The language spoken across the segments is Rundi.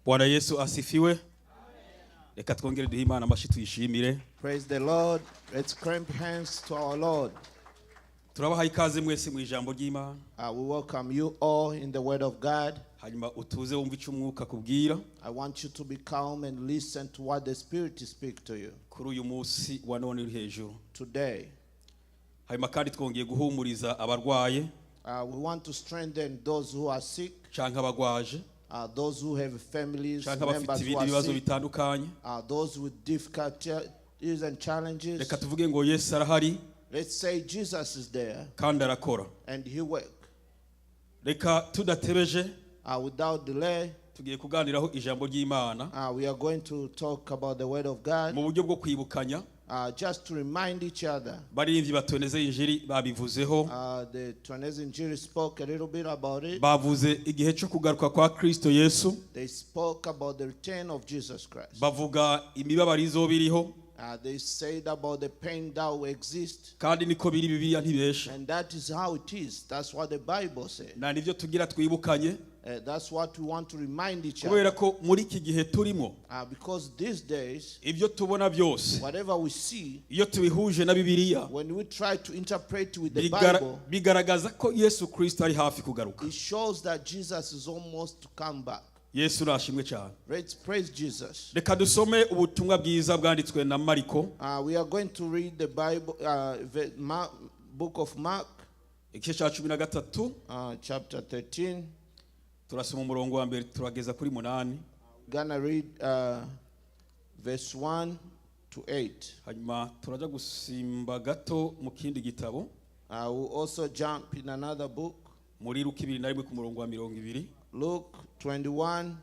Bwana Yesu asifiwe. Reka twongere duhe Imana amashyi, tuyishimire. Praise the Lord. Let's clap hands to our Lord. Turabaha ikaze mwese mu ijambo ry'Imana. We welcome you all in the Word of God. Hanyuma utuze wumve icyo umwuka akubwira I want you to be calm and listen to what the Spirit speak to you kuri uyu munsi wa none uri hejuru. Today. Hanyuma kandi twongeye guhumuriza abarwaye We want to strengthen those who are sick, canke abagwaje those who have families, canke abafite members who ibindi are bibazo sick, bitandukanye. Those with difficulties and challenges. Reka tuvuge ngo Yesu arahari Let's say Jesus is there kandi arakora. And he work. Reka tudatebeje, Without delay, tugiye kuganiraho ijambo ry'Imana we are going to talk about the Word of God mu buryo bwo kwibukanya. Just to remind each other. Baririmbyi ba Tueneze Injili babivuzeho. The Tueneze Injili spoke a little bit about it. Bavuze igihe cyo kugaruka kwa Kristo Yesu. They spoke about the return of Jesus Christ. Bavuga imibabaro izoba iriho. They said about the pain that will exist. Kandi niko biri, Bibiliya ntibesha. And that is how it is. That's what the Bible says. Na nibyo tugira twibukanye, That's what we want to remind each other. Kubera ko muri iki gihe turimo, Because these days, ibyo tubona byose, whatever we see, iyo tubihuje na Bibiliya, when we try to interpret with the Bible, bigaragaza ko Yesu Kristo ari hafi kugaruka. It shows that Jesus is almost to come back. Yesu nashimwe cyane. Let's praise Jesus. Reka dusome ubutumwa bwiza bwanditswe na Mariko, We are going to read the Bible, the book of Mark, igice cya 13. Chapter 13. Turasoma umurongo wa mbere turageza kuri munani. Gonna read verse 1 to 8. Hanyuma turajya gusimba gato mu kindi gitabo, We'll also jump in another book, muri Luka 21 ku murongo wa 20. Luke 21,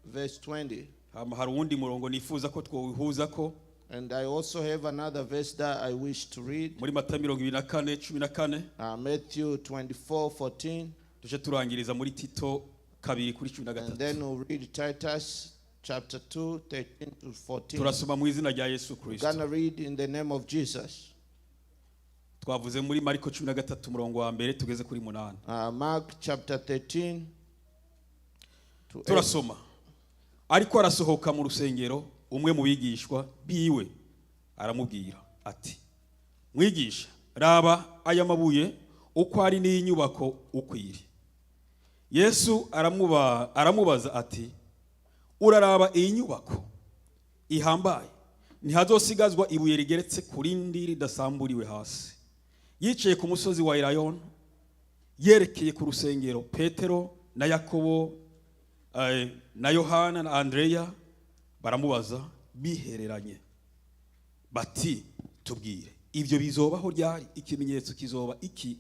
verse 20. Hama hari uwundi murongo nifuza ko twawuhuza ko, And I also have another verse that I wish to read, muri Matayo 24:14. Matthew 24, 14. Tuje turangiriza muri Tito 2 kuri cumi na And gatatu. then we'll read Titus chapter 2, 13 to 14. Turasoma mu izina rya Yesu We're Kristo. gonna read in the name of Jesus. Twavuze muri Mariko 13 umurongo wa mbere tugeze kuri munani. Mark chapter 13 to 8. Turasoma. Ariko arasohoka mu rusengero, umwe mu bigishwa biwe aramubwira ati: "Mwigisha, raba aya mabuye uko ari n'iyi nyubako uko iri." Yesu aramubaza ati: "Uraraba iyi nyubako ihambaye? Ntihazosigazwa ibuye rigeretse ku rindi ridasamburiwe hasi." Yicaye ku musozi wa Elayono yerekeye ku rusengero, Petero na Yakobo na Yohana na Andreya baramubaza bihereranye bati: "Tubwire, ibyo bizobaho ryari? Ikimenyetso kizoba iki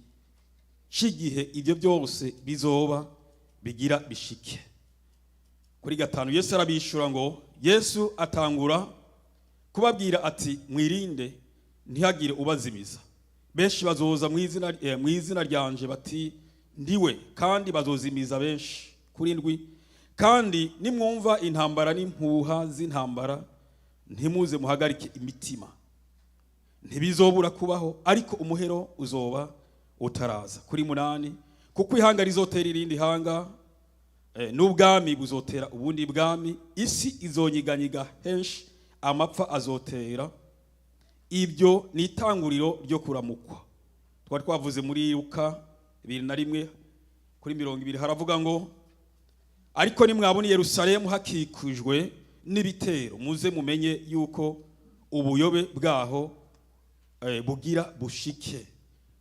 c'igihe ibyo byose bizoba bigira bishike?" Kuri gatanu, Yesu arabishura ngo, Yesu atangura kubabwira ati: "Mwirinde ntihagire ubazimiza. Benshi bazoza mu izina ryanje bati: 'Ndiwe,' kandi bazozimiza benshi." Kuri ndwi: "Kandi nimwumva intambara n'impuha z'intambara, ntimuze muhagarike imitima. Ntibizobura kubaho, ariko umuhero uzoba utaraza." Kuri munani: "Kuko ihanga rizotera irindi hanga, n'ubwami buzotera ubundi bwami. Isi izonyiganyiga henshi, amapfa azotera. Ibyo ni itanguriro ryo kuramukwa." Twari twavuze muri Luka 21 kuri 20, haravuga ngo: "Ariko nimwabona i Yerusalemu hakikujwe n'ibitero, muze mumenye yuko ubuyobe bwaho bugira bushike."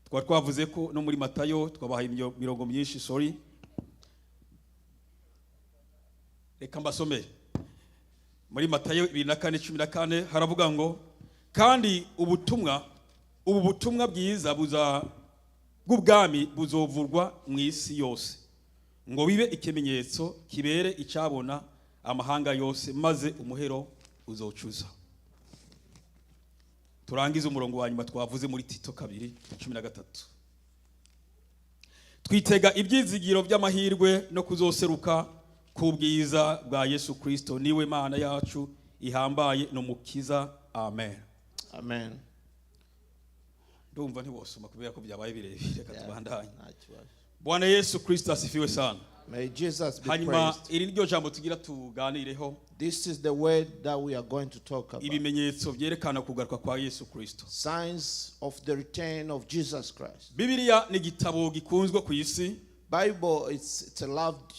Twari twavuze ko no muri Matayo, twabahaye mirongo myinshi, sorry. Reka mbasomere muri Matayo 24:14, haravuga ngo: "Kandi ubutumwa ubu butumwa bwiza buza bw'ubwami buzovurwa mu isi yose ngo bibe ikimenyetso kibere icyabona amahanga yose, maze umuhero uzocuza." Turangize umurongo wa nyuma twavuze muri Tito 2:13: "Twitega ibyizigiro by'amahirwe no kuzoseruka k'ubwiza bwa Yesu Kristo, niwe Mana yacu ihambaye n'umukiza. Amen." Amen. Ndumva ntiwosoma kubera ko byabaye birebire. Reka tubandanye. Nta kibazo. Bwana Yesu Kristo asifiwe sana. May Jesus be Hanyuma praised. iri niryo jambo tugira tuganireho. This is the word that we are going to talk about. Ibimenyetso byerekana kugaruka kwa Yesu Kristo. Signs of the return of Jesus Christ. Bibiliya ni igitabo gikunzwe ku isi Bible, it's a loved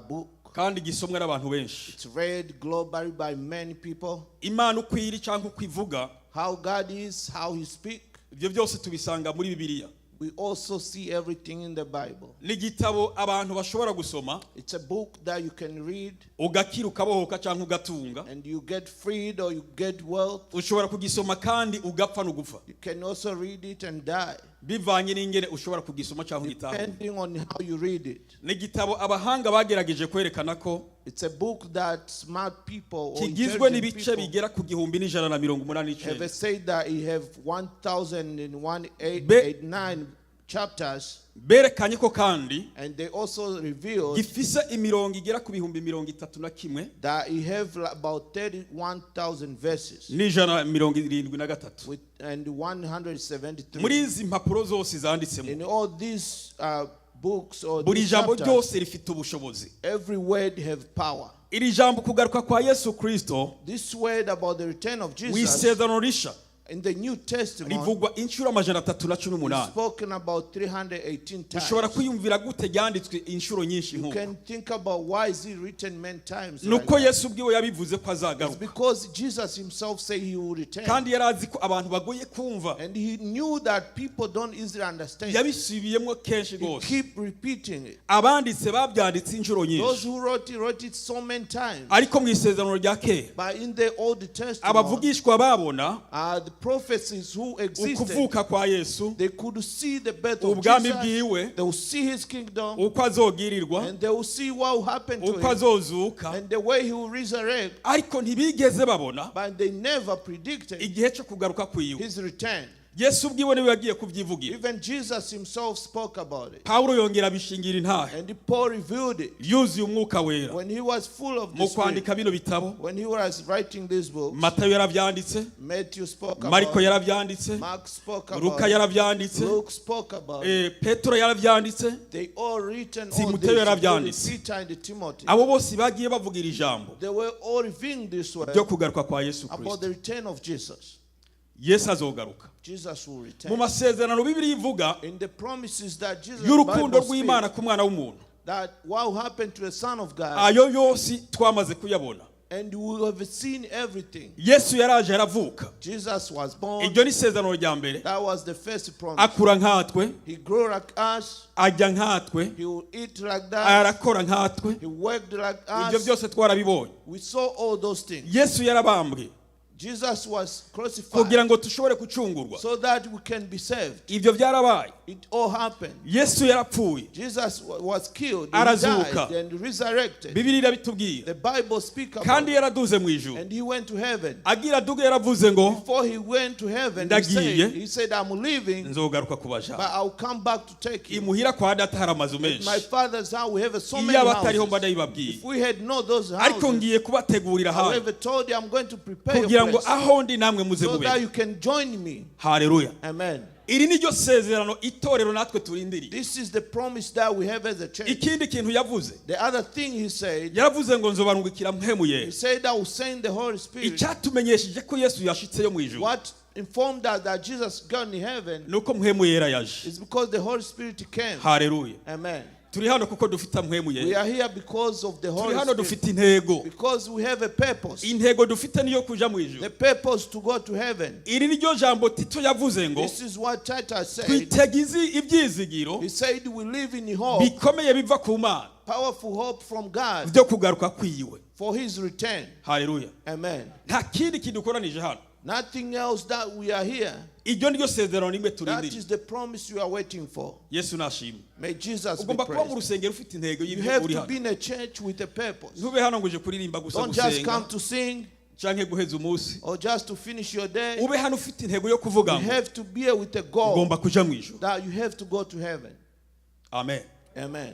book. Kandi gisomwa n'abantu benshi. It's read globally by many people. Imana uko iri cyangwa uko ivuga, How God is, how He speaks. Ibyo byose tubisanga muri Bibiliya. We also see everything in the Bible. Ni igitabo abantu bashobora gusoma It's a book that you can read ugakira ukabohoka cyangwa ugatunga. And you get freed or you get wealth. Ushobora kugisoma kandi ugapfa n'ugupfa, You can also read it and die, bivanye n'ingene ushobora kugisoma cyangwa ugitahura. Depending on how you read it. Ni igitabo abahanga bagerageje kwerekana ko It's a book that smart people or kigizwe intelligent n'ibice people bigera ku 1189. Have said that it have 1,089 chapters, Berekanye ko kandi and they also revealed gifise imirongo igera ku 31000 that it have about 31,000 verses n'173. with and 173. Muri izi mpapuro zose zanditsemo, In all these books or buri these jambo chapters, ryose rifite ubushobozi. Every word have power. Iri jambo kugaruka kwa Yesu Kristo This word about the return of mu Jesus isezerano risha in the New Testament rivugwa inshuro amajana atatu na cumi is n'umunani. Spoken about 318 times. Ushobora kwiyumvira gute ryanditswe inshuro nyinshi You nk'uko? can think about why is it written many times like Nuko that. Yesu ubwiwe yabivuze ko It's azagaruka, because Jesus himself said he will return. kandi yari azi ko abantu bagoye kumva. And he knew that people don't easily understand. Yabisubiyemo kenshi He rwose. keep repeating it. Abanditse babyanditse inshuro Those nyinshi, who wrote it so many times. Ariko mu isezerano rya kera, But in the Old Testament, abavugishwa babona the prophecies who existed, ukuvuka kwa Yesu, they could see the birth of ubwami Jesus. bwiwe, They will see his kingdom, uko azogirirwa, and they will see what will happen to uko him, azozuka, and the way he will resurrect. Ariko ntibigeze babona But they never predicted igihe cyo kugaruka kwiwe. His return. Yesu ubwiwe niwe yagiye kubyivugira. Even Jesus himself spoke about it. Pawulo yongera abishingira intahe And Paul revealed it yuzuye umwuka wera when he was full of mu the Spirit. kwandika bino bitabo. When he was writing these books, Matayo yarabyanditse, Matthew spoke about Mariko it, yarabyanditse, Mark spoke about Luka it, yarabyanditse, Luke spoke about it. Petero yarabyanditse. They all written all Timoteyo this, including yarabyanditse. Peter and Timothy. Abo bose bagiye bavuga iri jambo They were all revealing this word ryo kugaruka kwa Yesu about Kristo. the return of Jesus. Yesu azogaruka. Jesus will Mu return. Masezerano Bibiliya ivuga In the promises that Jesus y'urukundo Bible speak, rw'Imana ku mwana w'umuntu, that what happened to the Son of God, ayo yose twamaze kuyabona. And we have seen everything. Yesu yaraje aravuka. Jesus was born. Iryo ni isezerano rya mbere. That was the first promise. Akura nkatwe, He grew like us. ajya nkatwe, He will eat like that. arakora nkatwe. He worked like Ibyo us. byose twarabibonye. We saw all those things. Yesu yarabambwe Jesus was crucified kugira ngo dushobore gucungurwa. So that we can be saved. Ibyo byarabaye. It all happened. Yesu yarapfuye, Jesus was killed, he Arazuka. Died, and resurrected. Bibiliya irabitubwira. The Bible speaks about Kandi it. yaraduze mu ijuru. And he went to heaven. Agira aduge yaravuze ngo Before he went to heaven, Ndagiye. he said, I'm leaving, nzogaruka kubajana. But I'll come back to take you. Imuhira kwa data hari amazu menshi. My father's house, we have so Iyo many aba atariho mba houses. ndabibabwiye, If we had not those ariko houses, ngiye kubategurira I ahandi have told you I'm going to prepare kugira your ngo place aho ndi namwe muze so mube. That you can join me. Haleluya. Amen. Iri ni ryo sezerano itorero natwe turindiriye. This is the promise that we have as a church. Ikindi kintu yavuze, The other thing he said, yaravuze ngo nzobarungikira mpwemu he yera. said, I will send the Holy Spirit. Icyatumenyesheje ko Yesu yashitseyo mu ijuru What informed us that Jesus got in heaven nuko mpwemu yera yaje. Is because the Holy Spirit came. Haleluya. Amen. Turi hano kuko dufite mpwemu We yera. Are here because of the Turi Holy hano Spirit. dufite intego. Because we have a purpose. Intego dufite niyo kuja mu ijuru. The purpose to go to heaven. Iri niryo jambo Tito yavuze ngo This is what Titus said. twitega ibyizigiro He said we live in hope, bikomeye biva ku Mana powerful hope from God byo kugaruka kwiwe. For his return. Haleluya. Amen. Nta kindi kidukoranije hano. Nothing else that we are here. Iryo niryo sezerano rimwe That turindiriye. Is the promise you are waiting for. Yesu nashimwe. May Jesus be Ugomba kuba mu praised. rusengero ufite intego You y'ibyo have uri to hano. Be in a church with a purpose. Ntube hano ngo uje kuririmba gusa Don't just gusenga come to sing canke guheza umunsi. Or just to finish your day. Ube hano ufite intego yo kuvuga You ngo have to be with a goal ugomba kuja mu ijuru. That you have to go to heaven. Amen. Amen.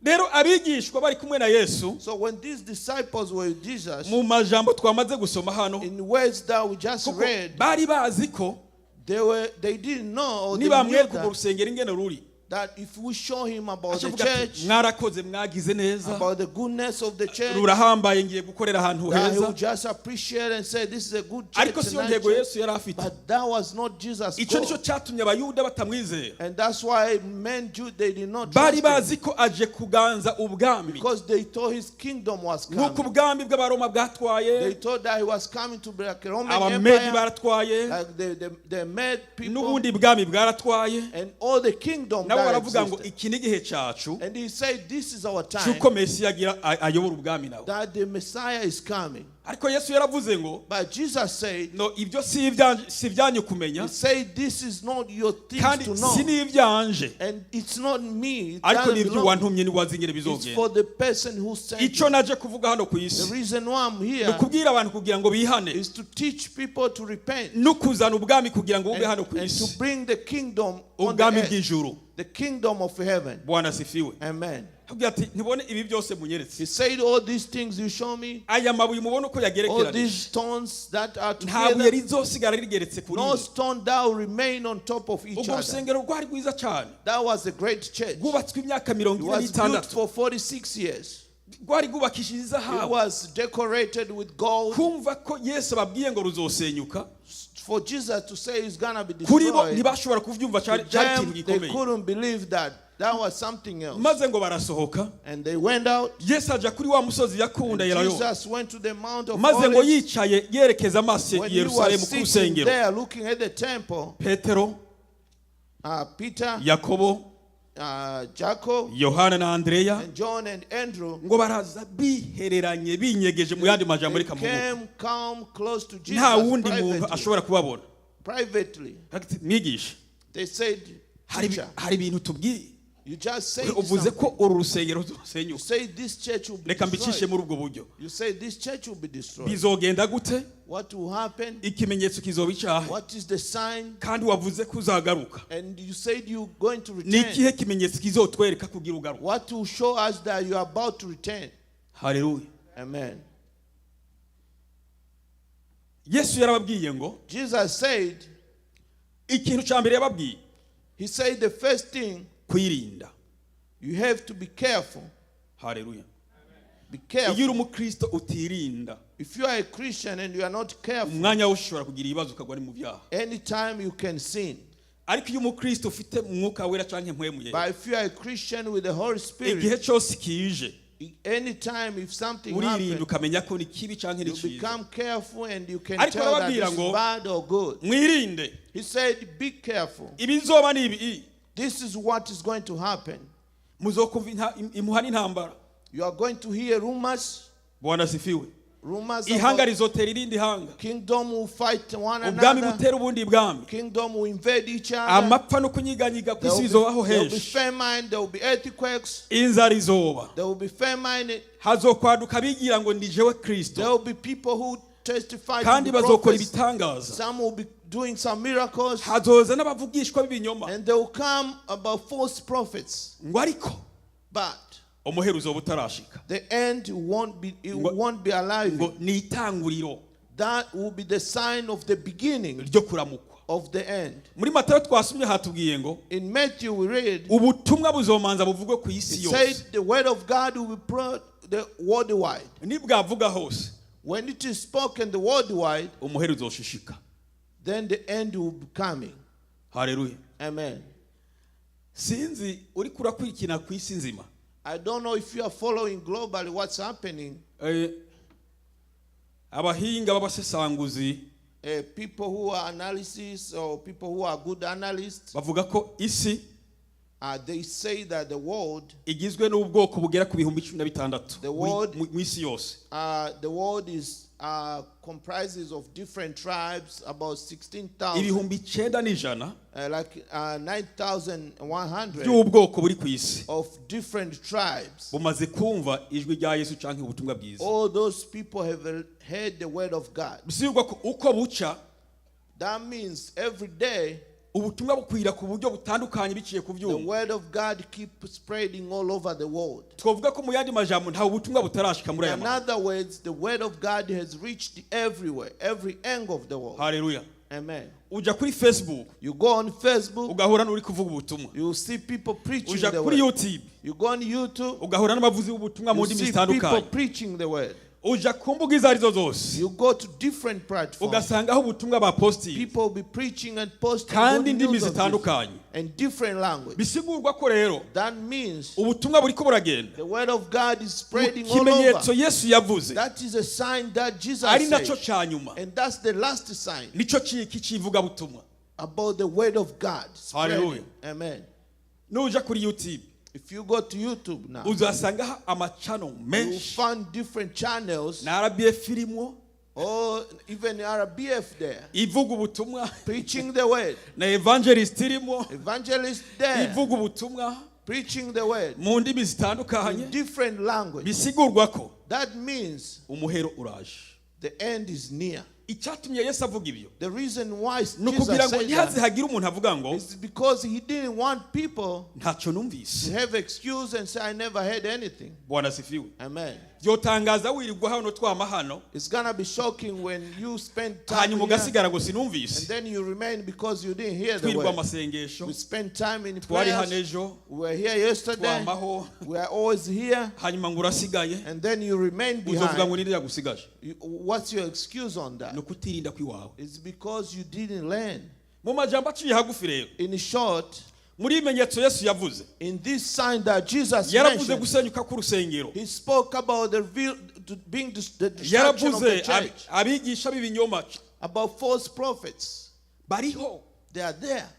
Rero abigishwa bari kumwe na Yesu, So when these disciples were with Jesus, mu majambo twamaze gusoma hano, in words that we just kuko read, bari bazi ko they didn't know or they knew nibamwereka urwo that, rusengero ingene ruri, That if we show him about the Acavuga ati, church, mwarakoze mwagize neza about the goodness of the church, rurahambaye ngiye gukorera ahantu that he heza will just appreciate and say, this is a good church. Ariko A siyo nice ntego church. Yesu yari afite. But that was not Jesus' Icyo nicyo goal. cyatumye abayuda batamwizera. And that's why men, Jew, they did not Bari trust him. bazi ko aje kuganza ubwami Because they thought his kingdom was nk'uko coming. ubwami bw'abaroma bwatwaye They thought that he was coming to be like a Roman abamedi Empire, baratwaye like the Med people, n'ubundi bwami bwaratwaye and all the kingdom nabo that baravuga ngo existed. iki ni igihe cyacu And he said, this is our time cy'uko Mesiya agira ayobora ubwami nawe. That the Messiah is coming. Ariko Yesu yaravuze ngo But Jesus said, no ibyo si ibyanyu kumenya he said, this is not your things kandi to know. Si n'ibyanje And it's not me. It ariko doesn't ni belong. iby'uwantumye niwe ingene It's bizogenda. for the person who sent Icyo me. naje kuvuga hano ku The isi reason why I'm ni here ukubwira abantu kugira ngo bihane is to teach people to repent no kuzana ubwami kugira ngo bube and, hano ku and to isi bring the kingdom on the ubwami earth, bw'ijuru. The kingdom of heaven. Bwana asifiwe. Amen. Avuga ati ntibone ibi byose munyeretse He said, all these things you show me, aya mabuye mubone uko all yagerekeranije these stones that are nta buye together, rizosigara rigeretse kuri no iri. stone that will remain on top of each Ubwo other. rusengero rwari rwiza cyane That was a great church. rwubatswe imyaka mirongo It ine was built n'itandatu for 46 years. Rwari rwubakishije It izahabu was decorated with gold. Kumva ko Yesu ababwiye ngo ruzosenyuka For Jesus to say it's gonna be kuri bo destroyed, ntibashobora kubyumva cyari to cyari them, ikintu they gikomeye. Couldn't believe that. That was something else. Maze ngo barasohoka And they went out. Yesu aja kuri wa musozi yakunda Elayono Jesus went to the Mount of maze ngo Olives. yicaye yerekeza amaso When i he was Yerusalemu ku sitting rusengero there looking at the temple, Petero Peter, Yakobo Jacob, Yohana na Andreya and John and Andrew, ngo baraza bihereranye binyegeje mu yandi majambo they reka mvuge came calm close to Jesus nta wundi muntu privately. Ashobora kubabona. Privately. Ati, mwigisha They said, hari "Teacher, hari ibintu tubwiye you just said uvuze something. Ko uru rusengero You ruzosenyuka say this church will be reka mbicishe destroyed. Muri ubwo buryo You say this church will be destroyed. Bizogenda gute What will happen? Ikimenyetso kizoba icyaha What is the sign? Kandi wavuze ko uzagaruka And you said you're going to ni return. ikihe kimenyetso kizotwereka kugira ugaruka? What will show us that you are about to return?" Haleluya. Amen. Yesu yarababwiye ngo Jesus said, ikintu cya mbere yababwiye He said the first thing, kwirinda. You have to be careful. Haleluya. Be Iyo careful. uri umukristo utirinda If you are a Christian and you are not careful, umwanya wose ushobora kugira ibibazo ukagwa ni mu byaha anytime you can sin. Ariko iyo umukristo ufite umwuka wera cyangwa impwemu yera But if you are a Christian with the Holy igihe Spirit, cyose kije anytime if something uririnda happens, ukamenya ko ni kibi cyangwa ni you cyiza. Become careful and you can Ariko tell that arababwira it's ngo, bad or good. Mwirinde He said, "Be careful. Ibizoba ni ibi This is what is going to happen. Muzokumva impuha n'intambara. You are going to hear rumors, Bwana asifiwe. Rumors Ihanga about rizotera irindi hanga kingdom will fight one ubwami another, butera ubundi bwami kingdom will invade each other. Amapfa no kunyiganyiga ku There isi will bizobaho be, there will be henshi famine, there will be earthquakes, inzara izoba there will be famine, hazokwaduka abigira ngo ni jewe Kristo there will be people who testify to kandi be bazokora prophets. ibitangaza Some will be doing some miracles, hazoza n'abavugishwa b'ibinyoma and they will come about false prophets. Ngo ariko But umuhero uzoba utarashika the end won't be it won't be alive. Ngo ni itanguriro That will be the sign of the beginning ryo kuramukwa. Of the end. Muri Matayo twasomye hatubwiye ngo In Matthew we read, ubutumwa buzomanza buvugwe ku isi it yose said the word of God will be brought the worldwide. Nibwavuga hose When it is spoken the worldwide, umuhero uzoshishika. Then the end will be coming. Haleluya. Amen. Sinzi uriko urakurikirana ku isi nzima. I don't know if you are following globally what's happening. Eh, abahinga b'abasesanguzi People who are analysts or people who are good analysts, bavuga ko isi they say that the world, igizwe n'ubwoko bugera ku 16,000 The world- mu isi yose. The world is comprises of different tribes, about 16,000, 9,100 like 9,100 by'ubwoko buri ku isi of different tribes. Bumaze kumva ijwi rya Yesu cyangwa ubutumwa bwiza. All those people have heard the word of God. Bisigurwa ko uko buca That means every day ubutumwa bukwira ku buryo butandukanye biciye ku the byuma. Word of God keeps spreading all over the world. Twavuga ko mu yandi majambo nta ubutumwa butarashika muri aya In mahanga. other words, the word of God has reached everywhere, every angle of the world. Haleluya. Amen. Ujya kuri Facebook, You go on Facebook, ugahura n'uri kuvuga ubutumwa. You see people preaching Ujya the kuri word. YouTube, You go on YouTube, ugahura n'abavuzi b'ubutumwa mu you ndimi see people zitandukanye. preaching the word. Ujya ku mbuga izo arizo zose, You go to different platforms. ugasangaho ubutumwa bapositinze, People will be preaching and posting kandi good indimi news of Jesus zitandukanye. in different language. Bisigurwa ko rero That means ubutumwa buriko buragenda. the word of God is Mu spreading all kimenyetso over. Yesu yavuze, That is a sign that Jesus ari nacyo said. cya nyuma, And that's the last sign nicyo ciki cy'ivugabutumwa. about the word of God spreading. Hallelujah. Amen. Nuja kuri YouTube, If you go to YouTube now, uzasangaho ama channel you menshi, find different channels na RBF irimo or even RBF there ivuga ubutumwa, preaching the word. Na evangelist irimo Evangelist there ivuga ubutumwa preaching the word mu ndimi zitandukanye. In different language. Bisigurwa ko That means umuhero uraje. The end is near. Icyatumye Yesu avuga ibyo The reason why ni Jesus ukugira ngo said ntihaze that hagire umuntu avuga ngo is because he didn't want people ntacyo numvise. To have excuse and say, "I never heard anything." Bwana asifiwe. Amen. Byotangaza wirirwa hano twama hano, It's gonna be shocking when you spend time hanyuma here ugasigara ngo and sinumvise. then you remain because you didn't hear the Twirirwa word. amasengesho, We spend time in twari hano prayers. ejo, We were here yesterday. twamaho, We are always here. hanyuma ngo urasigaye. And then you remain Uzovuga ngo behind. ninde yagusigaje? What's your excuse on that? Ni ukutirinda kw'iwawe. It's because you didn't learn. Mu majambo aciye hagufi rero, In short, muri ibimenyetso Yesu yavuze, in this sign that Jesus yaravuze mentioned, gusenyuka k'urusengero, he spoke about the reveal, to being the destruction of the yaravuze church, abigisha b'ibinyoma about false prophets. Bariho. They are there.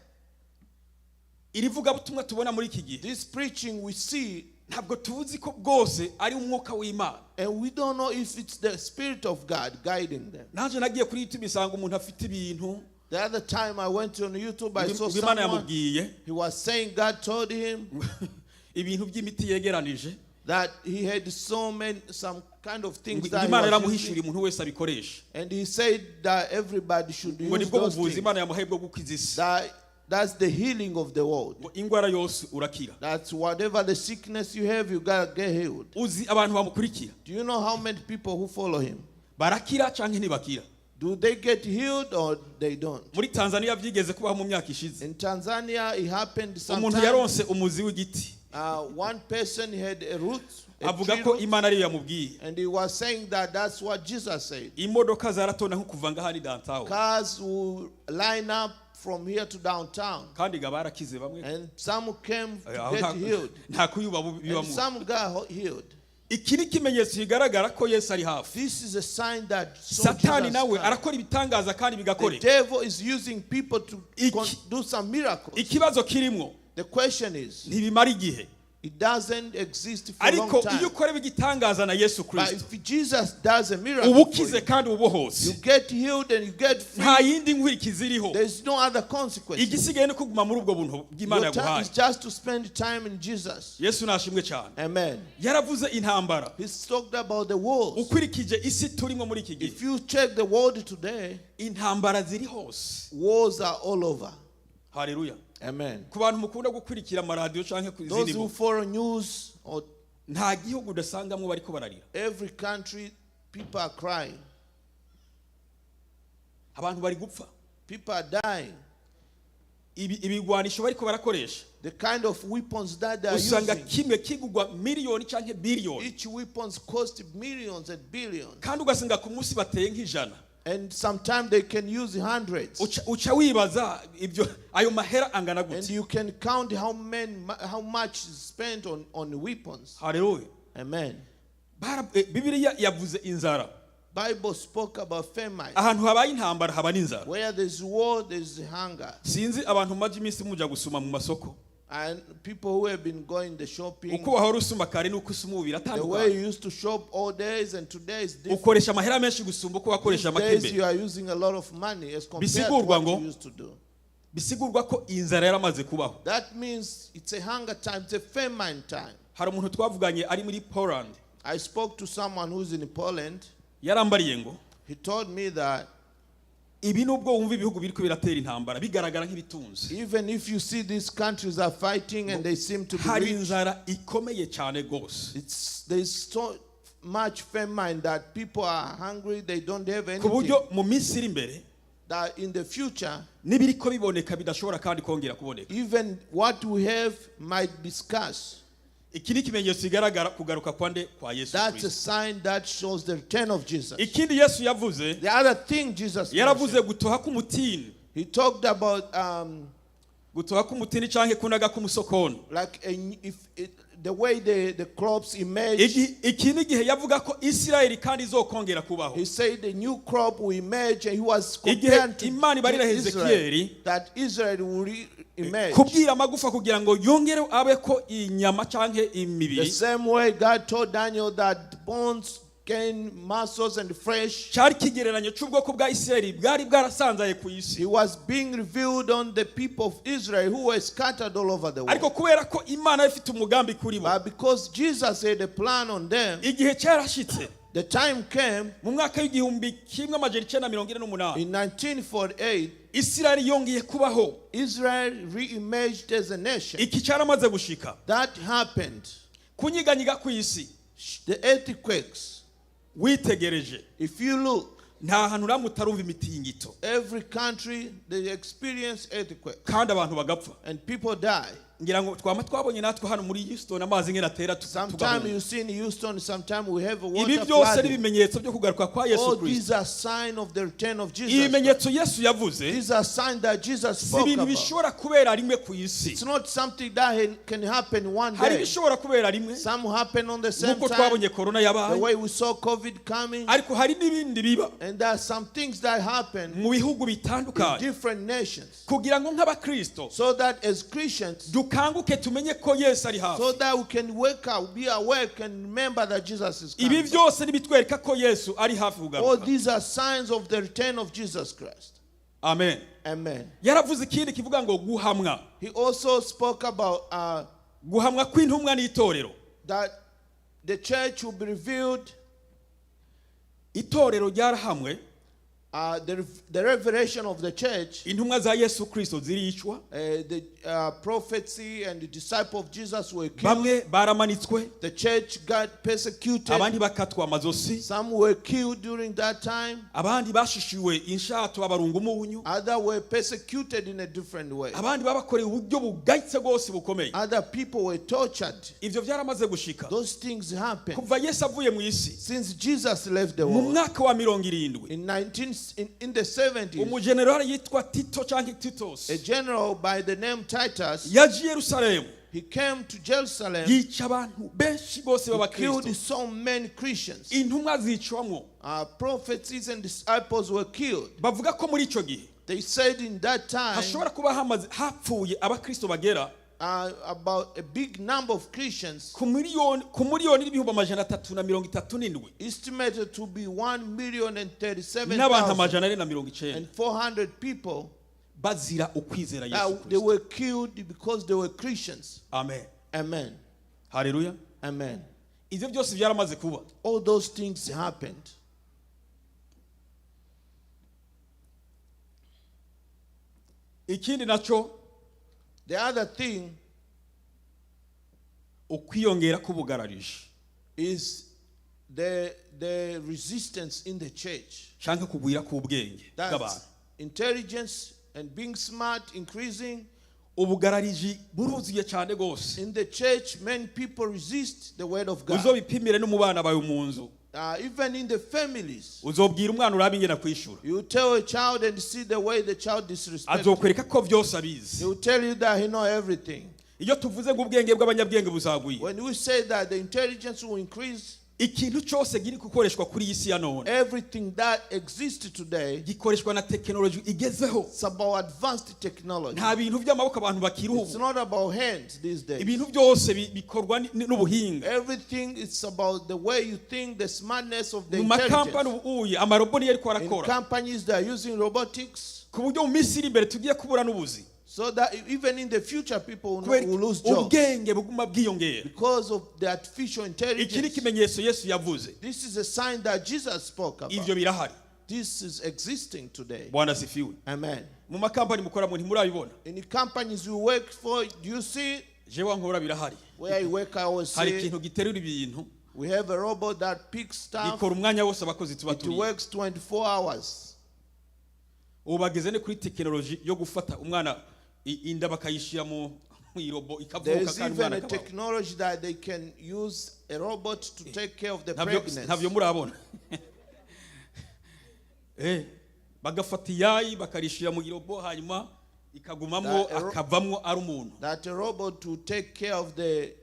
Iri vugabutumwa tubona muri iki gihe, This preaching we see, ntabwo tuzi ko bwose ari umwuka w'Imana. And we don't know if it's the Spirit of God guiding them. Nanjye nagiye kuri YouTube isanga umuntu afite ibintu The other time I went on YouTube, I saw ngo Imana someone. yamubwiye, He was saying God told him ibintu by'imiti yegeranije, that he had so many, some kind of things ngo that he Imana was yaramuhishuriye using. umuntu wese abikoresha, And he said that everybody should ngo use nibwo those buvuzi things. Imana yamuhaye bwo gukiza isi, That's the healing of the world. ngo indwara yose urakira. That's whatever the sickness you have, you gotta get healed. Uzi abantu bamukurikira? Do you know how many people who follow him? Barakira canke ntibakira? Do they get healed or they don't? Muri Tanzania byigeze kubaho mu myaka ishize. In Tanzania, it happened Umuntu sometime. yaronse umuzi w'igiti, One person had a root, a avuga tree ko root, Imana ariyo yamubwiye. And he was saying that that's what Jesus said. Imodoka zaratonda nko kuva ngaha ni downtown. Cars will line up from here to downtown, Kandi ga barakize bamwe. And some came to Aho get healed, nta kuyuba and bibamo. some got healed. Iki ni ikimenyetso kigaragara ko Yesu ari hafi. This is a sign that so Satani Jesus nawe come. arakora ibitangaza kandi The bigakoreka. devil is using people to do some miracles. Ikibazo kirimo, The question is, ntibimara igihe. It doesn't exist for a long Ariko time. Iyo ukorewe igitangaza na Yesu But Kristo, if Jesus does a miracle uba for ukize you, kandi uba you ubohotse. get healed and you get free. Nta yindi nkurikizi iriho. There's no other consequence. Igisigaye ni kuguma muri ubwo buntu bw'Imana Your time yaguhaye. is just to spend time in Jesus. Yesu nashimwe cyane. Amen. Yaravuze intambara. He's talked about the wars. Ukurikije isi turimo muri iki gihe, If you check the world today, intambara ziri hose. Wars are all over. Haleluya. Amen. Ku bantu mukunda gukurikira amaradiyo canke ku Those izindi who mbuga, follow news or nta gihugu udasangamwo bariko bararira. Every country, people are crying. Abantu bari gupfa. People are dying. Ibigwanisho bariko barakoresha, The kind of weapons that they are usanga using, kimwe kigugwa miliyoni canke biliyoni, each weapons cost millions and billions. Kandi ugasanga ku munsi bateye nk'ijana. And sometimes they can use hundreds. Uca wibaza ibyo ayo mahera angana And gute. you can count how much is spent on weapons. Haleluya. Amen. Bibiliya yavuze inzara. Bible spoke about famine. Ahantu habaye intambara haba n'inzara. Where there's war, there's hunger. Sinzi abantu maze iminsi muja gusuma mu masoko, And people who have been going the shopping, uko wahora usuma kare n'uko usuma ubu the way biratandukanye. you used to shop all days and today is different. Ukoresha amahera menshi gusumba uko wakoresha These days make. you are using a lot of money as compared to Bisigurwa what ngo you used to do. Bisigurwa ko inzara yaramaze kubaho. That means it's a hunger time, it's a famine time. Hari umuntu twavuganye ari muri Poland, I spoke to someone who's in Poland. Yarambariye ngo He told me that ibi nubwo wumva ibihugu biriko biratera intambara bigaragara nk'ibitunze, even if you see these countries are fighting and they seem to be hari rich, inzara ikomeye cyane rwose, there's so much famine that people are hungry, they don't have ku anything. Buryo mu minsi iri imbere That in the future, n'ibiriko biboneka bidashobora kandi kongera kuboneka. Even what we have might be scarce. Iki ni ikimenyetso kigaragara kugaruka kwa nde? Kwa Yesu That's a Kristo. Sign that shows the return of Jesus. Ikindi Yesu yavuze, The other thing Jesus yaravuze mentioned, gutoha k'umutini, he talked about gutoha k'umutini canke kunaga k'umusokono. Like a, if it, the way the crops emerge. Iki ni igihe yavuga ko Isirayeli kandi izokongera kubaho. He said the new crop will emerge, and he was Igihe compared to Imana ibarira Israel, Hezekiyeli, that Israel will emerge. Kubwira amagufa kugira ngo yongere abe ko inyama canke The imibiri, same way God told Daniel that bones gain muscles and flesh. Cyari ikigereranyo cy'ubwoko bwa Isirayeli bwari bwarasanzaye ku isi. He was being revealed on the people of Israel who were scattered all over the Ariko world. kubera ko Imana ifite umugambi kuri bo, But because Jesus had a plan on them, igihe cyarashitse, the time came mu mwaka w'1948, in 1948, Isirayeli yongeye kubaho. Israel re-emerged as a nation. Iki cyaramaze gushika. That happened. Kunyiganyiga ku isi, The earthquakes, witegereje, if you look, nta hantu namwe utarumva imitingito, every country they experience earthquake kandi abantu bagapfa. And people die. Ngira ngo twama twabonye natwe hano muri Houston amazi ngena atera Sometimes tugahunga. You see in Houston, sometimes we have a Ibi water byose ni flooding. ibimenyetso byo kugaruka kwa Yesu All Kristo. these are signs of the return of Jesus. Ibimenyetso Yesu yavuze These are signs that Jesus si spoke ibintu about. bishobora kubera rimwe ku isi. It's not something that can happen one Hari day. ibishobora kubera rimwe, Some happen on the same nk'uko time, twabonye korona the yabaye, way we saw COVID coming. ariko hari n'ibindi biba And there are some things that happen mu bihugu in bitandukanye, different nations. Kugira ngo nk'abakristo So that as Christians, dukanguke tumenye ko Yesu ari hafi. So that we can wake up, be awake, and remember that Jesus is Ibi coming. byose nibitwereka ko Yesu ari hafi All kugaruka. these are signs of the return of Jesus Christ. Amen. Amen. Yaravuze ikindi kivuga ngo guhamwa, He also spoke about guhamwa kw'intumwa n'itorero. That the church will be revealed, Itorero ryarahamwe, the revelation of the church, intumwa za Yesu Kristo ziricwa, the prophecy and the disciple of Jesus were killed. Bamwe baramanitswe, The church got persecuted. Abandi bakatwa amazosi, Some were killed during that time. Abandi bashishiwe inshato babarunga umunyu, Others were persecuted in a different way. Abandi babakoreye uburyo bugayitse bwose bukomeye. Other people were tortured. Ivyo byaramaze gushika. Those things happened. Kuva Yesu avuye mu isi, Since Jesus left the mu world mwaka wa 70, in the 70s, umujenerali yitwa Tito canke Titos a general by the name Titus, yaje i Yerusalemu, he came to Jerusalem. Yica abantu benshi bose He b'abakristo. killed so many Christians. Intumwa zicwamwo. Prophets and disciples were killed. Bavuga ko muri ico gihe They said in that time, hashobora kuba hamaze hapfuye abakristo bagera about a big number of Christians, ku miliyoni, ku miliyoni n'ibihumbi 337 estimated to be 1 million and 37 n'abantu thousand 490 and 400 people bazira ukwizera Yesu that they Kristo. were killed because they were Christians. Amen. Amen. Haleluya. Amen. Ivyo byose byaramaze kuba. All those things happened. Ikindi naco, The other thing ukwiyongera k'ubugarariji is the resistance in the church. Canke kugwira k'ubwenge bw'abantu. That's intelligence and being smart increasing. Ubugarariji buruzuye cyane rwose. In the church, many people resist the word of God. Uzobipimire no mu bana bawe mu nzu. Even in the families, Uzobwira umwana urabe ingene akwishura. You tell a child and see the way the child disrespects. Azokwereka ko byose abizi. He will tell you that he know everything. Iyo tuvuze ngo ubwenge bw'abanyabwenge buzagwira, When we say that the intelligence will increase, ikintu cyose giri gukoreshwa kuri iyi si ya none everything that exists today, gikoreshwa na tekinoloji igezeho. It's about advanced technology. Nta bintu by'amaboko abantu bakiruha It's ubu. not about hands these days. Ibintu byose bikorwa n'ubuhinga. Everything is about the way you think, the smartness of the Mu makampani intelligence. ubu uye amarobo niyo ariko In arakora, companies that are using robotics, ku buryo mu minsi iri imbere tugiye kubura n'ubuzi, so that even in the future people will, not, kubera will lose jobs ubwenge buguma bwiyongera. Because of the artificial Iki ni intelligence. ikimenyetso Yesu yavuze. This is a sign that Jesus spoke about. Ivyo birahari. This is existing today. Bwana asifiwe. Amen. Mu makampani mukoramo ntimurabibona? In the companies you work for, do you see it? Jewe nkora birahari. Where you work, I always Hari see it. ikintu giterura ibintu, We have a robot that picks stuff. gikora umwanya wose abakozi tuba It turi. works 24 hours. Ubu bageze no kuri tekinoloji yo gufata umwana inda bakayishyira mu irobot There ikavuka is kandi even umwana a akabaho. Technology that they can use a robot to take care of the Ntabyo pregnancy. ntabyo murabona. Bagafata iyayi bakarishira mu irobot hanyuma ikagumamwo akavamwo ari umuntu. That a robot to take care of the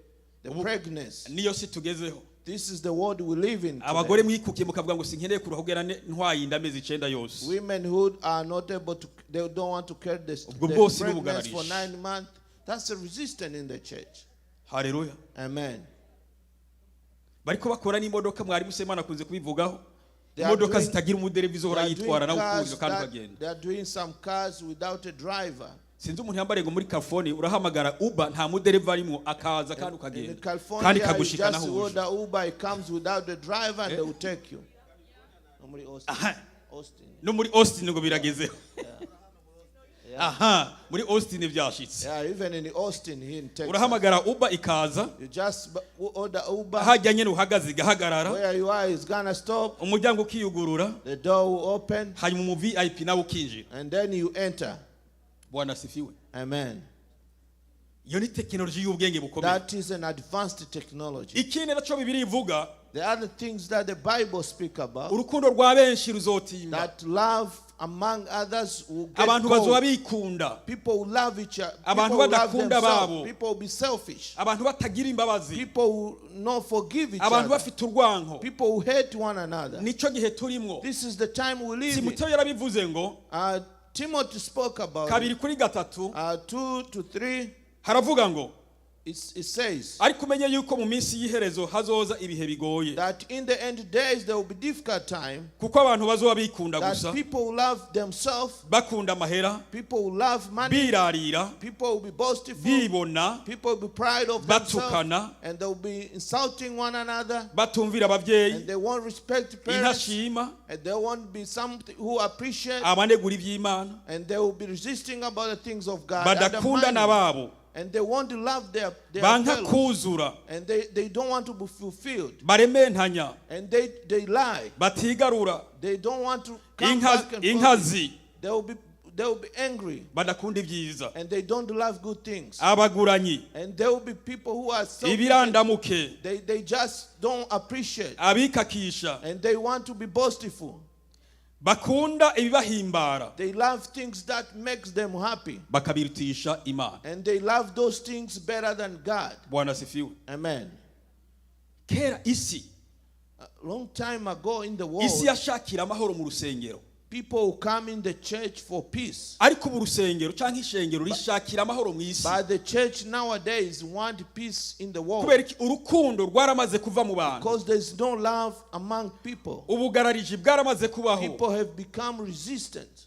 pregnancy. Niyo si tugezeho. This is the world we live in today. Abagore mwikukiye mukavuga ngo sinkeneye kuruha kugera ntwaye inda amezi 9 yose. Women who are not able to, they don't want to carry Ubwo the bwose pregnancy n'ubugararishi. for 9 months. That's a resistance in the church. Haleluya. Amen. Bariko bakora n'imodoka mwarimu Semana akunze kubivugaho. They are Imodoka zitagira umudereva They izohora are doing yitwara nawe cars ukurira kandi ukagenda. they are doing some cars without a driver. Sinzi umuntu yambariye ngo muri California urahamagara Uber nta mudereva arimo akaza kandi In ukagenda kandi California, you ikagushikana just aho uje. order Uber, it comes without the driver and they will take you. Normally Austin. Aha. Austin. No muri Austin ngo biragezeho. Aha, muri Austin byashitse. Yeah, even in Austin here in Texas. Urahamagara Uber ikaza. You just order Uber. Hajya nyine uhagaze igahagarara. Where you are is gonna stop. Umuryango ukiyugurura. The door will open Hanyuma umu VIP nawe ukinjira. And then you enter. Bwana asifiwe. Amen. Iyo ni tekinoloji y'ubwenge bukomeye. That is an advanced technology. Ikindi naco Bibiliya ivuga, The other things that the Bible speak about, urukundo rwa benshi ruzotimba. That love among others will get Abantu bazoba cold. bikunda. People will love each other. Abantu People will love badakunda themselves. babo. People will be selfish. Abantu batagira imbabazi. People will not forgive each Abantu other. bafite urwanko. People will hate one another. Nico gihe turimwo. This is the time we live in. Timoteyo yarabivuze ngo Timothy spoke about it. 2:3 2 to 3. Haravuga ngo It says ariko umenye yuko mu minsi y'iherezo hazoza ibihe bigoye that in the end days there will be difficult time. Kuko abantu bazoba bikunda gusa That people will love themselves. bakunda amahera People will love money. birarira People will be boastful. bibona People will be proud of themselves. batukana And they will be insulting one another. Batumvira ababyeyi And they won't respect parents. intashima And they won't be some who appreciate. abanegura iby'Imana And they will be resisting about the things of God. badakunda Undermining. n'ababo And they want to love their banka fellows. kuzura And they don't want to be fulfilled. barementanya And they lie. Batigarura They don't want to come back and forth. Inkazi They will be angry. Badakunda ibyiza And they don't love good things. abaguranyi And there will be people who are selfish. ibirandamuke They just don't appreciate. Abikakisha And they want to be boastful. Bakunda ibibahimbara They love things that makes them happy. Bakabirutisha Imana. And they love those things better than God. Bwana asifiwe. Amen. Kera isi A long time ago in the world, isi yashakira amahoro mu rusengero people who come in the church for peace. Ariko ubu urusengero cyangwa ishengero rishakira amahoro mu isi. But the church nowadays want peace in the world. Kubera iki? Urukundo rwaramaze kuva mu bantu. Because there's no love among people. Ubugarariji bwaramaze kubaho. People have become resistant.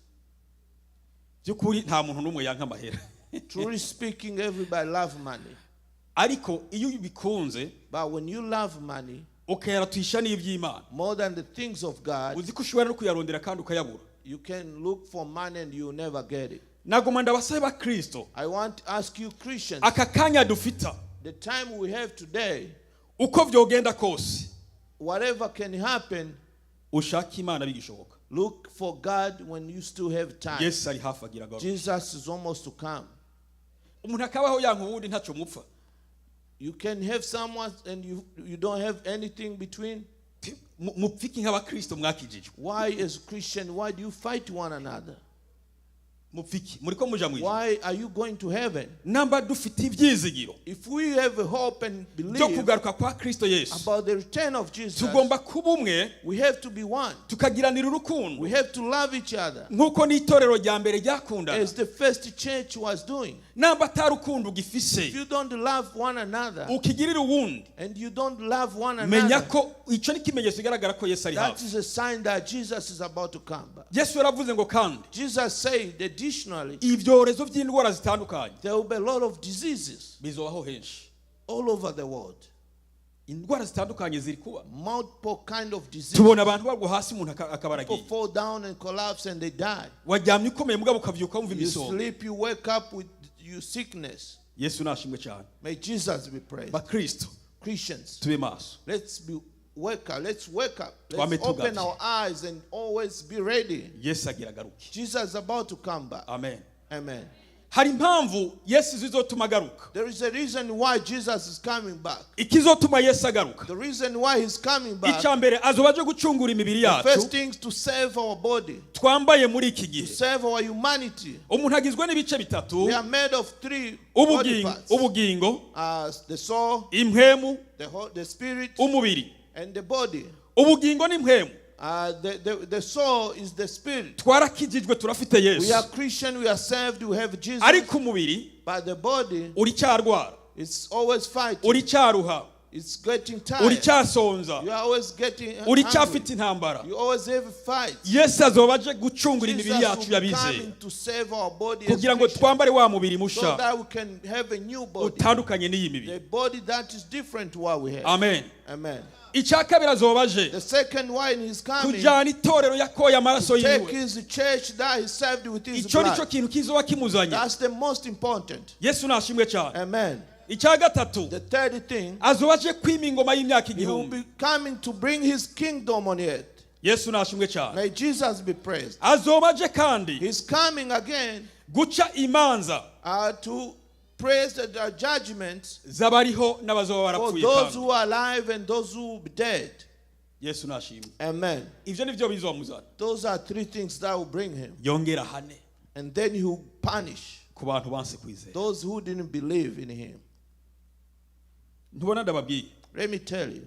By'ukuri nta muntu n'umwe yanka amahera. Truly speaking, everybody love money. Ariko iyo ubikunze But when you love money ukayaratisha n'iby'Imana more than the things of God, uzi ko ushobora no kuyarondera kandi ukayabura. You can look for money and you'll never get it. Nagoma ndabasabe bakristo I want to ask you, Christians, aka kanya dufita the time we have today, uko vyogenda kose whatever can happen, ushake Imana bigishoboka. Look for God when you still have time. Yesu ari hafi agira agaruke. Jesus is almost to come. Umuntu akabaho yanka uwundi ntaco mupfa. You can have someone and you don't have anything between. Mupfiki nk'abakristo mwakijijwe. Why, as Christian, why do you fight one another? Mupfiki muriko muja mwijuru. Why are you going to heaven? Namba dufite ibyizigiro If we have a hope and byo believe kugaruka kwa Kristo Yesu about the return of Jesus, tugomba kuba umwe we have to be one. tukagiranira urukundo We have to love each other nk'uko n'itorero rya mbere ryakundana. As the first church was doing. Namba atarukundo ugifise If you don't love one another ukigirira uwundi and you don't love one menya another, ko icyo ni ikimenyetso kigaragara ko Yesu ari that hafi. is a sign that Jesus is about to come back. Yesu yaravuze ngo kandi Jesus said, additionally, ibyorezo by'indwara zitandukanye there will be a lot of diseases bizobaho henshi. All over the world. Indwara zitandukanye ziri kuba. Multiple kind of diseases. Tubona abantu bagwa hasi umuntu akaba People aragiye. fall down and collapse and they die. Waryamye ukomeye mugabo ukabyuka wumva You imisonga. sleep, you wake up with your sickness. Yesu nashimwe cyane. May Jesus be praised. Bakristo Christians, tube maso. Let's be Wake up. Let's wake up. Twame Let's open tugavye. Our eyes and always be ready. Yesu agira agaruke. Jesus is about to come back. Amen. Amen. Hari impamvu Yesu zizotuma agaruka. There is a reason why Jesus is coming back. Ikizotuma Yesu agaruka, The reason why he's coming back, icya mbere azoba aje gucungura imibiri the yacu first thing is to save our body, twambaye muri iki gihe. To save our humanity. Umuntu agizwe n'ibice bitatu: We are made of three body ubugingo, parts. ubugingo, The soul, impwemu, the spirit, umubiri. And the body. Ubugingo n'impwemu, The soul is the spirit. twarakijijwe, turafite We Yesu. are Christian, we are saved, we have Jesus. Ariko umubiri But the body uricyarwara, is always fighting. uricyaruha, It's getting tired. uricyasonza, You are always getting hungry. uricyafite intambara. You always have a fight. Yesu azoba aje gucungura imibiri Jesus yacu will be y'abizeye coming to save our body as kugira ngo Christians, twambare wa mubiri so musha that we can have a new body. utandukanye n'iyi mibiri. The body that is different to what we have. Amen. Amen. Icya kabiri azoba aje The second one is coming. kujyana itorero yakoye amaraso Take yiwe. his church that he saved with his Icyo nicyo blood. kintu kizoba kimuzanye. That's the most important. Yesu nashimwe cyane. Amen. Icya gatatu, The third thing, azoba aje kwima ingoma y'imyaka he will 1000. be coming to bring his kingdom on earth. Yesu nashimwe cyane. May Jesus be praised. Azoba aje kandi He's coming again guca imanza to praise the judgments z'abariho n'abazoba for barapfuye. those Kandi who are alive and those who will be dead. Yesu nashimwe. Amen. Ivyo nivyo bizomuzana. Those are three things that will bring him. Yongera ahane And then he will punish ku bantu banse kwizera. Those who didn't believe in him. Ntubona ndababwiye, Let me tell you,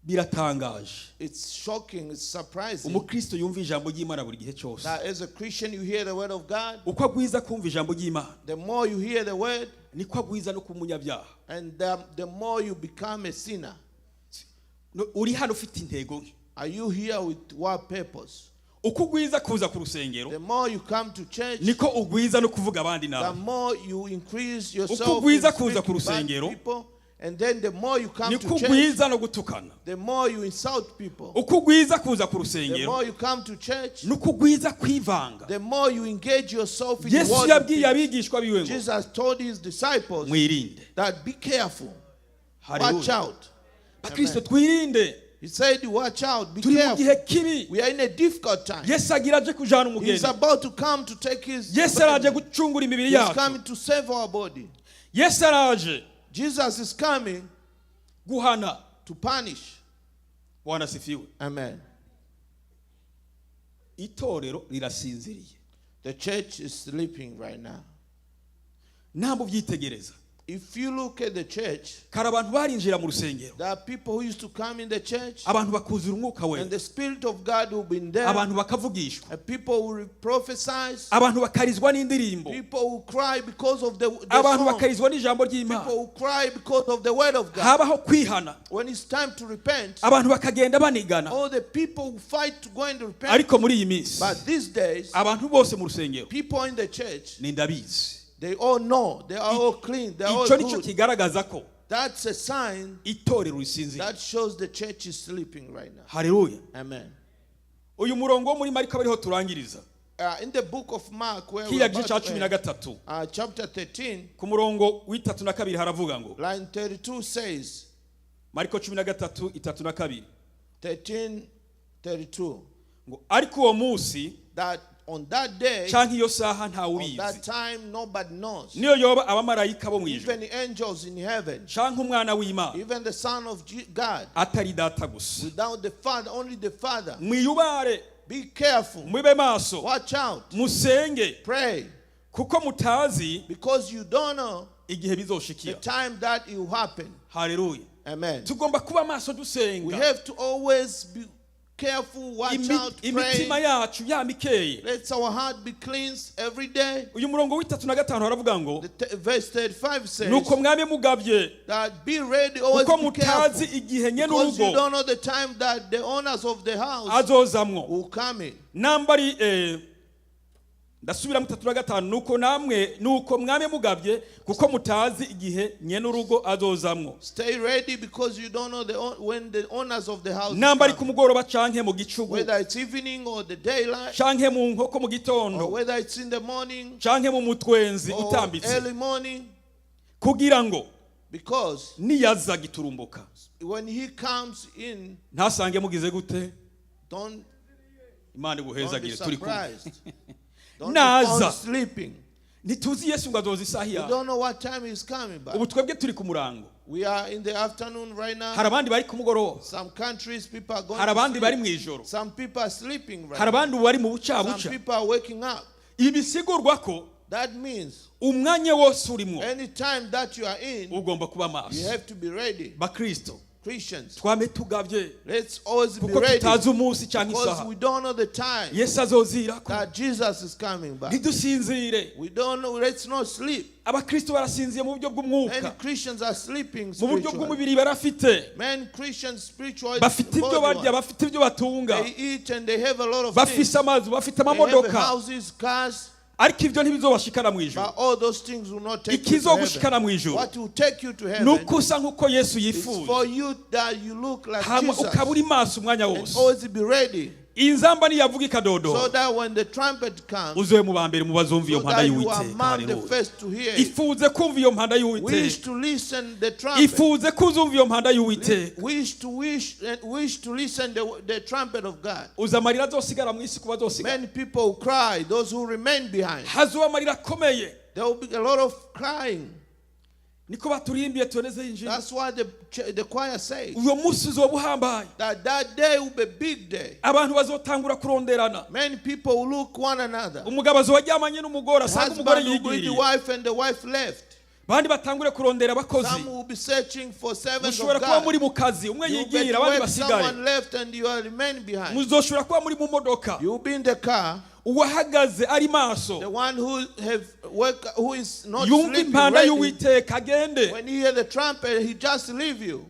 biratangaje it's shocking, it's surprising umukristo yumva ijambo ry'Imana buri gihe cyose. That as a Christian you hear the word of God. Uko agwiza kumva ijambo ry'Imana, The more you hear the word, niko agwiza no kuba umunyabyaha. And the more you become a sinner. No, uri hano ufite intego nke? Are you here with what purpose? Uko ugwiza kuza ku rusengero, The more you come to church, niko ugwiza no kuvuga abandi the nawe. More you increase yourself Uko ugwiza in kuza ku speaking bad rusengero, people, and then the more you come niko to church, ugwiza no gutukana. The more you insult people. Uko ugwiza kuza ku The rusengero, more you come to church, nuko ugwiza kwivanga. The more you engage yourself in Yesu worldly yabwiye things. abigishwa biwe ngo Jesus told his disciples mwirinde. That be careful, watch Haleluya. Out. Bakristo, twirinde. He said, "Watch out, be Turi mu careful." gihe kibi. We are in a difficult time. Yesu agira aje kujana He's umugeni. About to come to take his Yesu araje gucungura imibiri He's yacu. Coming to save our body. Yesu araje Jesus is coming guhana. To punish. Bwana asifiwe. Amen. Itorero rirasinziriye. The church is sleeping right now. Ntabwo ubyitegereza, If you look at the church, kare abantu barinjira mu rusengero, there are people who used to come in the church, abantu bakuzura umwuka wera, and the Spirit of God will be in there, abantu bakavugishwa, and people will prophesy, abantu bakarizwa n'indirimbo, people will cry because of the abantu song, bakarizwa n'ijambo ry'Imana, people will cry because of the word of God. Habaho kwihana, When it's time to repent, abantu bakagenda banigana. All the people who fight to go and repent. Ariko muri iyi minsi, But these days, abantu bose mu rusengero people in the church, ni ndabizi. They all know, they are all clean, they are all Icyo nicyo good. Kigaragaza ko That's a sign itorero risinziriye. That shows the church is sleeping right now. Haleluya. Amen. Uyu murongo wo muri Mariko ariho turangiriza. In the book of Mark, where we Kiriya are gice about cya to cumi na end, gatatu, chapter 13, ku murongo w'itatu na kabiri haravuga ngo, line 32 says, Mariko 13:32, 13, 32, ngo ariko uwo munsi that on that day, canke iyo saha ntawe on ubizi, that time, nobody knows. niyo yoba abamarayika bo mu ijuru Even the angels in heaven, canke umwana w'Imana, even the Son of God, atari Data gusa. Without the Father, only the Father. Mwiyubare, Be careful. mube maso, Watch out. Musenge, Pray. Kuko mutazi Because you don't know igihe the bizoshikira. Time that it will happen. Haleluya. Amen. Tugomba kuba maso We dusenga. Have to always be careful, watch out, Imitima pray. yacu yamikeye. Let our heart be cleansed every day. Uyu murongo w'itatu na gatanu haravuga ngo, The verse 35 says nuko mwame mugavye, that be ready, always kuko be mutazi careful. igihe nyene Because you urugo don't know the time that the owners of the house azozamwo. Will come in. Namba ari ndasubira mu 35, nuko namwe nuko mwame mugavye kuko mutazi igihe nyene urugo azozamwo, Stay ready because you don't know when the owners of the house is namba ari ku coming. mugoroba canke mu gicugu, Whether it's evening or the daylight, canke mu nkoko mu gitondo, or whether it's in the morning canke mu mutwenzi or utambitse, early morning, kugira ngo Because Niyaza giturumbuka, when he comes in, ntasange mugize gute? don't Imana don't be iguhezagire, turi kumwe. surprised. Don't be Naza. found sleeping. Ntituzi Yesu ngo azoza isaha We yawe. don't know what time he's coming back. Ubu twebwe turi ku murango. We are in the afternoon right now. Hari abandi bari ku mugoroba. Some countries people are going Hari to abandi bari sleep. mu ijoro. Some people are sleeping right Hari now. abandi ubu bari mu Some bucabuca. people are waking up. Ibi bisigurwa ko That means umwanya wose urimo, any time that you are in, ugomba kuba you maso. have to be ready. Bakristo, Christians, twame tugabye, let's always be kuko ready tutazi umunsi cyangwa because isaha we don't know the time Yesu azozirako. that Jesus is coming back. Ntidusinzire. We don't know. Let's not sleep. Abakristo barasinziye mu buryo Many bw'umwuka. Christians are sleeping Mu buryo spiritually. bw'umubiri barafite. Many Christians spiritually, Bafite ibyo body barya, wise, bafite ibyo batunga, they eat and they have a lot of bafise things. amazu, bafite They have amamodoka, houses, cars, ariko ibyo ntibizobashikana mu ijuru. but all those things will not take you to Ikizogushikana heaven. mu ijuru What will take you to ni heaven uko usa nk'uko Yesu is yifuza, for you that you look like hama Jesus ukaba uri maso umwanya and wose. always be ready, Inzamba niyavuga so ikadodo, that when the trumpet comes, uzobe mu ba mbere mu bazumva iyo so mpanda that you are y'Uwiteka. among the Haleluya. first to hear it. Ifuze kumva iyo mpanda Wish y'Uwiteka. to listen the trumpet. Ifuze kuzumva iyo mpanda y'Uwiteka. Wish to listen the trumpet of God. Uza amarira azosigara mu isi kuba azosigara. Many people will cry, those who remain behind. Hazoba amarira akomeye. There will be a lot of crying. Niko baturimbiye tuboneze injira. That's why the choir says Uyo munsi uzoba uhambaye. that that day will be a big day. Abantu bazotangura kuronderana. Many people will look one another. Umugabo azoba aryamanye n'umugore, The asanga umugore husband will greet the yigiriye. wife and the wife left. Bandi batangure kurondera abakozi. Some will be searching for servants Mushobora of kuba God. muri mu kazi, umwe You will be yigira at abandi work, basigare. someone left and you are remain behind. Muzoshobora kuba muri mu modoka. You will be in the car. Uwahagaze ari maso, The one who have work, who is not yumva sleeping, impanda ready, y'Uwiteka agende. when he hear the trumpet, he just leave you.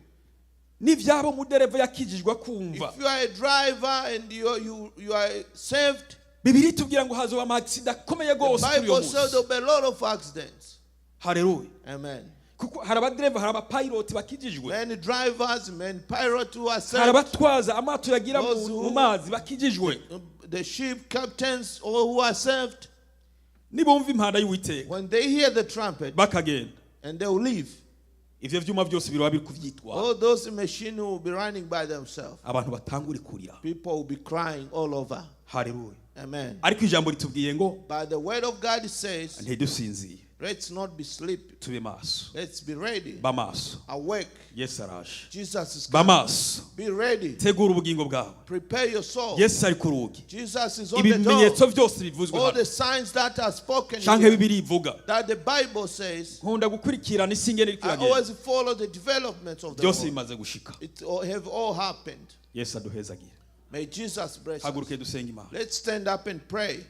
N'ibyaba umudereva yakijijwe akumva. If you are a driver and you are saved, Bibiri tubwira ngo hazoba amagisida akomeye the rwose kuri uyo Bible says munsi. there will be a lot of accidents. Haleluya. Amen. Kuko hari abadereva, hari abapiloti bakijijwe, Many drivers, many pilots who are hari saved, abatwaza amato yagira Those mu mazi bakijijwe. the ship captains or who are saved, Nibumva impanda y'Uwiteka when they hear the trumpet bakagenda, and they will leave, ivyo vyuma byose biraba biri kuvyitwara. all those machines will be running by themselves. Abantu batangure kurira. People will be crying all over. Haleluya. Amen. Ariko ijambo ritubwiye ngo But the word of God says, ntidusinziye, let's not be sleepy. tube maso. Let's be ready. Ba maso. Awake. Yesu araje. Jesus is Ba coming. maso. Be ready. Tegura ubugingo bwawe. Prepare your soul. Yesu ari ku rugi. Jesus is on the Ibimenyetso door. byose bivuzwe All hano the signs that are spoken canke here, Bibiri ivuga, that the Bible says, nkunda gukurikirana isi ingene iriko I iragenda. always follow the developments of the Byose world. bimaze gushika. It all, have all happened. Yesu aduhezagire. May Jesus bless us. Haguruke dusenge Imana. Let's stand up and pray.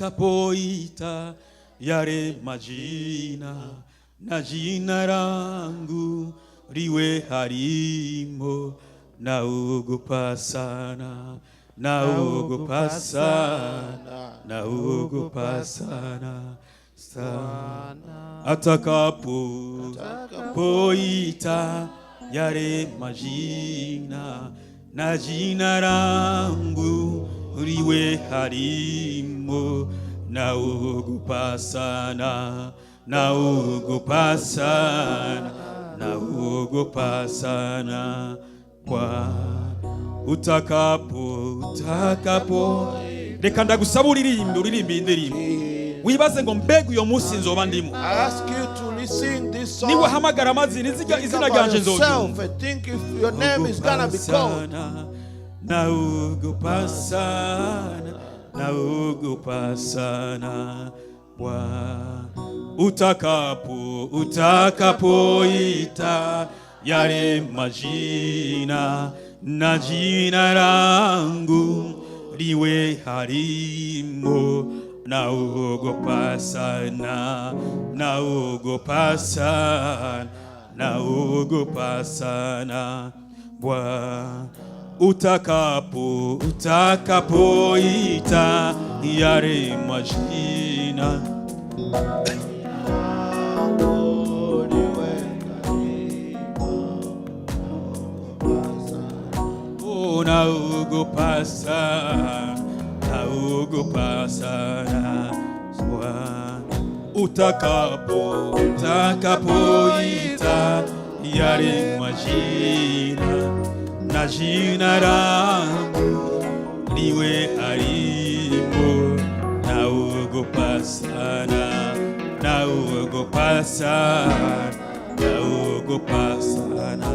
Atakapoita yale majina, na jina langu liwe halimo, naogopa sana, naogopa sana, naogopa sana sana. Atakapoita yale majina, na jina langu liwe halimo, naogopa sana, naogopa sana, naogopa sana kwa utakapo. Reka ndagusaba uririmbe, uririmbe indirimbo, wibaze ngo mbega uyo munsi nzoba ndimo. I ask you to listen this song. Niwahamagara amazina, Think izina about ryanje nzoryumva. yourself and think if your name is gonna be called. Sana, naogopa sana, naogopa sana Bwana. Utakapoita yale majina, na jina langu liwe halimo, naogopa sana, naogopa sana, naogopa sana Bwana. Utakapoita yale majina. Oh, naogopa sana, naogopa sana. Bwana. Utakapoita yale majina na jina langu liwe alimo, naogopa sana, naogopa sana, naogopa sana.